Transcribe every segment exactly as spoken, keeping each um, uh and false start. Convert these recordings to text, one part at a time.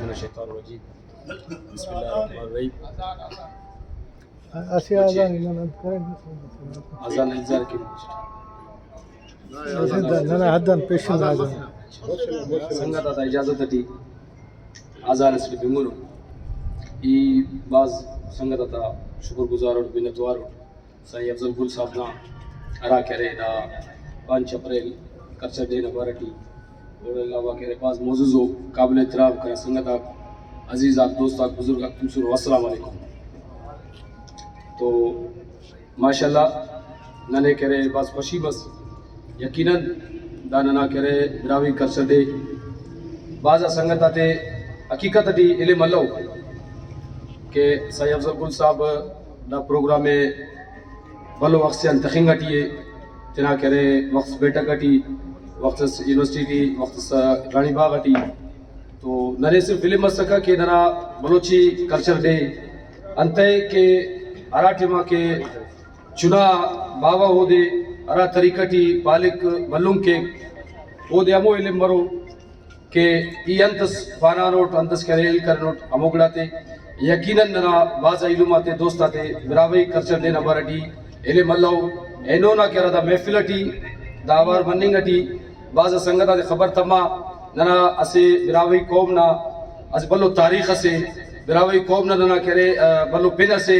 الشیطان الرجیم۔ بسم اللہ الرحمن الرحیم۔ اسہ اذان نن انت کرین۔ اذان انتظار کن۔ اسہ دا ننا حد آن پیشن اذان۔ سنگت آتا اجازت اٹی اذان اسیٹی بنگنن۔ ای بھاز سنگت آتا شکر گزار اٹ، منت وار اٹ۔ سائیں افضل گل صاحب نا ہرا کہ ارے دا پنچ اپریل کلچر ڈے نا بارہ ٹی، اوڑے علاوہ کہ ارے بھاز معزز و قابل احترام کنا سنگت آک، عزیز آک، دوست آک، بزرگ آک تمسرو، السلام علیکم۔ تو ماشاءاللہ ننے کہ ارے بھاز خوشی مس، یقیناً دا ننا کہ ارے براہوئی کلچر ڈے بھاز آ سنگت آتے حقیقت ٹی علم الو کہ سائیں افضل گل صاحب دا پروگرام ءِ بھلو وخت سے آن تخنگ ٹی ءِ، تینا کہ ارے وخت بیٹھک ٹی، وخت اس یونیورسٹی ٹی، وخت اس راڑی باغ ٹی۔ تو ننے صرف علم مسکہ کہ ننا بلوچی کلچر ڈے انتئے کہ ہرا ٹائما کہ چنا باوہ اودے ہرا طریقہ ٹی پالک بھلن کیک، اودے ہمو علم مرو۔ کہ ای انت اس خوانانٹ، انت اس کہ ارے ہیل کرینٹ، ہمو گڑاتے یقیناً ننا بھاز ایلم آتے، دوست آتے براہوئی کلچر ڈے نا بارہ ٹی علم الو۔ اینو نا کہ ہرا دا محفل ٹی دا اوار مننگ ٹی بھاز سنگت آتے خبر تما، ننا اسہ براہوئی قوم نا اسہ بھلو تاریخ اسے، براہوئی قوم نا ننا کہ ارے، آ، بھلو پن اسے،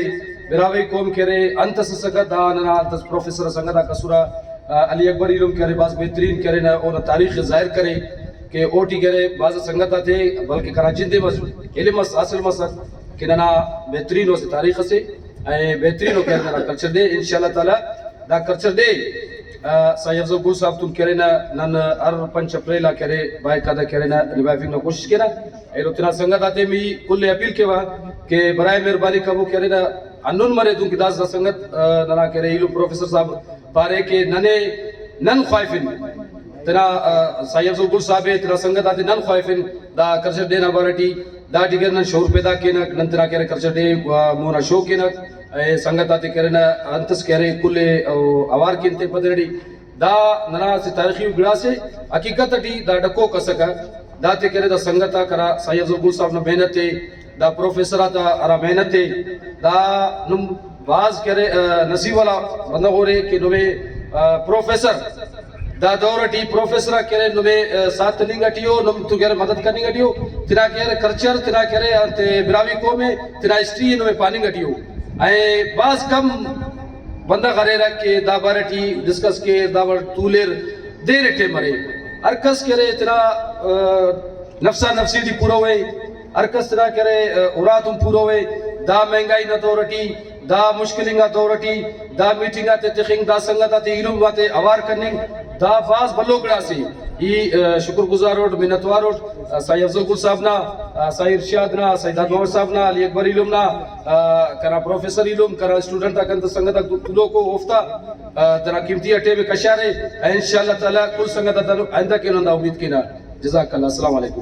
براہوئی قوم کہ ارے انت اس اسکہ، دا ننا انت اس پروفیسر سنگت آک اسرہ، آ، علی اکبر ایلم کہ ارے بھاز بہترین کہ ارے نا اونا تاریخ ءِ ظاہر کرے کہ اوٹی کہ ارے بھاز سنگت آتے بلکہ کنا جند ءِ مس-، علم اس حاصل مسک کہ ننا بہترین اسہ تاریخ اسے، اے بہترین ءُ کہ ارے ننا کلچر ڈے۔ انشاءاللہ تعالیٰ دا کلچر ڈے، آ، سائیں افضل گل صاحب تون کہ ارے نا نن ہر پنچ اپریل آ کہ ارے باقاعدہ کہ ارے نا نبھائفنگ نا کوشش کینہ۔ ایلو تینا سنگت آتے می کل ءِ اپیل کیوہ کہ برائے مہربانی کبو کہ ارے نا ہندن مرے دن کہ داسہ سنگت، آ، ننا کہ ارے ایلم پروفیسر صاحب پارے کہ ننے نن خواہفن تینا، آ، سائیں افضل گل صاحب ءِ تینا سنگت آتے نن خواہفن دا کلچر ڈے نا بارہ ٹی، دا ٹی کہ نن شعور پیدا کینک، نن تینا کہ ارے کلچر ڈے، آ، مونا شو کینک، اے سنگت آتے کہ ارے نا انت اس کہ ارے کل ءِ او اوار کین تے پدریٹی۔ دا ننا اسہ تاریخی گڑاسے، حقیقت ٹی دا ڈکوک اسکہ، داتے کہ ارے دا سنگت آک ہرا سائیں افضل گل صاحب نا محنت ءِ، دا پروفیسر آتا ہرا محنت ءِ، دا نم بھاز کہ ارے، آ، نصیب والا بندغ اورے کہ نمے، آ، پروفیسر دا دور ٹی پروفیسر آک کہ ارے نمے، آ، ساتھ تننگ ٹی او، نم تو کہ ارے مدد کننگ ٹی او، تینا کہ ارے کلچر، تینا کہ ارے انتے براہوئی قوم ءِ، تینا ہسٹری ءِ نمے پاننگ ٹی او۔ اے بھاز کم بندغ ہریرہ کہ دا بارہ ٹی ڈسکس کیر، دا وڑ تولیر، دیر ٹائم ارے۔ ہر کس کہ ارے تینا، آ، نفسا نفسی ٹی پورو ءِ، ہر کس تینا کہ ارے، آ، اراتم پورو ءِ۔ دا مہنگائی نا دور ٹی، دا مشکل انگا دور ٹی، دا میٹنگ آتے تخنگ، دا سنگت آتے ایلم آتے اوار کننگ، دا بھاز بھلو گڑاسے۔ ای، آ، شکر گزار اٹ، منت وار اٹ، آ، سائیں افضل گل صاحب نا، آ، سائیں ارشاد نا، سائیں داد محمد صاحب نا، علی اکبر ایلم نا، آ، کنا پروفیسر ایلم، کنا اسٹوڈنٹ آک انت سنگت آک تولوکو اوفتا، آ، تینا قیمتی آ ٹائم ءِ کشارے۔ انشاءاللہ تعالیٰ کل سنگت آتا آئندہ کینہ ہندا امید کینہ۔ جزاک اللہ، السلام علیکم۔